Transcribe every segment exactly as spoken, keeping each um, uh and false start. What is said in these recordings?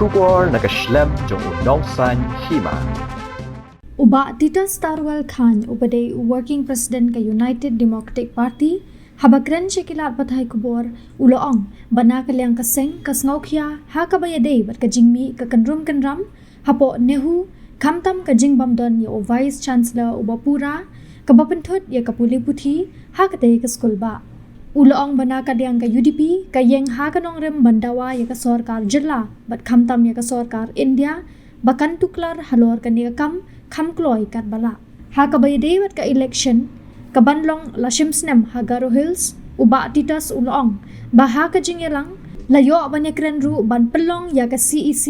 Khubor na ka shlem jong u nongsaiñ hima. U Bah Titus Tarwel Chyne, uba dei u Working President ka United Democratic Party, haba kren sha ki lad pathai khubor, u la ong ba na ka liang ka seng ka sngewkhia ha kaba ïadei bad ka jingmih ka kynrum kynram hapoh NEHU, khamtam ka jingbym don ïa u Vice Chancellor uba pura, kaba pynthut ïa ka pule puthi ha katei ka skulbah. U la ong ba na ka liang ka U D P ka ïeng ha ka nongrim ban dawa ïa ka sorkar jylla bad khamtam ïa ka sorkar India ba kan tuklar halor kane ka kam kham kloi katba lah. Ha kaba ïadei bad ka election kaban long la shim snem ha Garo Hills, u Bah Titus u la ong ba ha ka jingïalang la ïoh ban ïakren ruh ban pynlong ïa ka C E C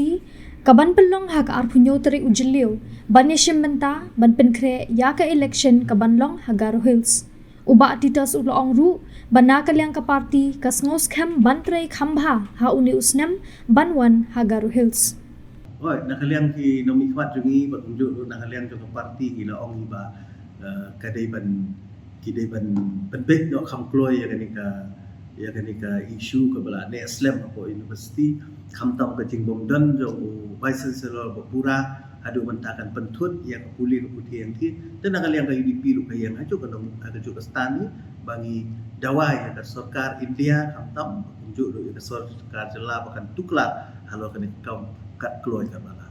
kaban pynlong ha ka arphew hynñiew tarik u Jylliew ban ïashim bynta ban pynkhreh ïa ka election kaban long ha Garo Hills. U Bah Titus u la ong ruh ba na ka liang ka party ka sngewskhem ban trei kham bha ha une u snem ban wan ha Garo Hills. Oi, na ka liang ki nongmihkhmat jong ngi bad kumjuh ruh na ka liang jong ka party ngi la ong hi ba, eh, ka dei ban, ki dei ban pynbeit noh kham kloi ïa kane ka, ïa kane ka issue kaba la neh slem hapoh university, khamtam ka jingbym don jong u Vice Chancellor ba pura, haduh mynta kan pynthut ïa ka pule ka puthi hangtei. Te na ka liang ka U D P ruh ka ïeng ha kajuh ka nong, ha kajuh ka stand hi ba ngi dawa ïa ka sorkar India khamtam, kumjuh ruh ïa ka sorkar jylla ba kan tuklar halor kane ka kam kat kloi katba lah.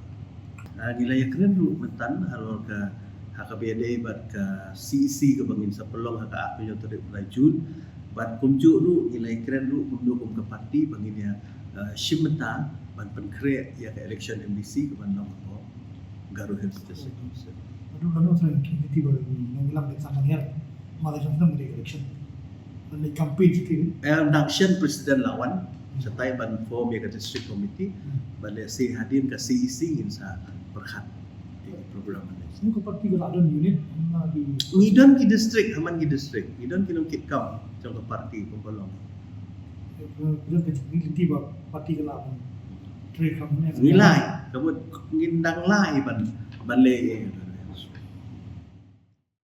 Ah, ngi la ïakren ruh mynta halor ka, ha kaba ïadei bad ka C E C kaba ngin sa pynlong ha ka arphew hynñiew tarik u bnai Jun. Bad kumjuh ruh ngi la ïakren ruh kumno kum ka party ba ngin ïa, ah, shim bynta ban pynkhreh ïa ka election M D C kaban long hapoh Garo Hills District Council. Aduh, aduh, sa ki committee ba ngi, ngi lam ka sang kan her. Mala jong nang election. Ban leh campaign siti. Eh, nang shen president la wan. Shatai ban form ïa ka district committee. Hmm. Ban leh se hadien ka C E C ngin sa pyrkhat ïa ka program ne. Ngi ka party ka la don unit, na di. Ngi don ki district, ha man ki district. Ngi don ki nongkitkam jong ka party kumba long. Eh, ngi don ka, ngi lynti ba party ka la don. Trei kam ne. Ngi lai, ka mut ngin dang lai ban, ban leh ïa ka.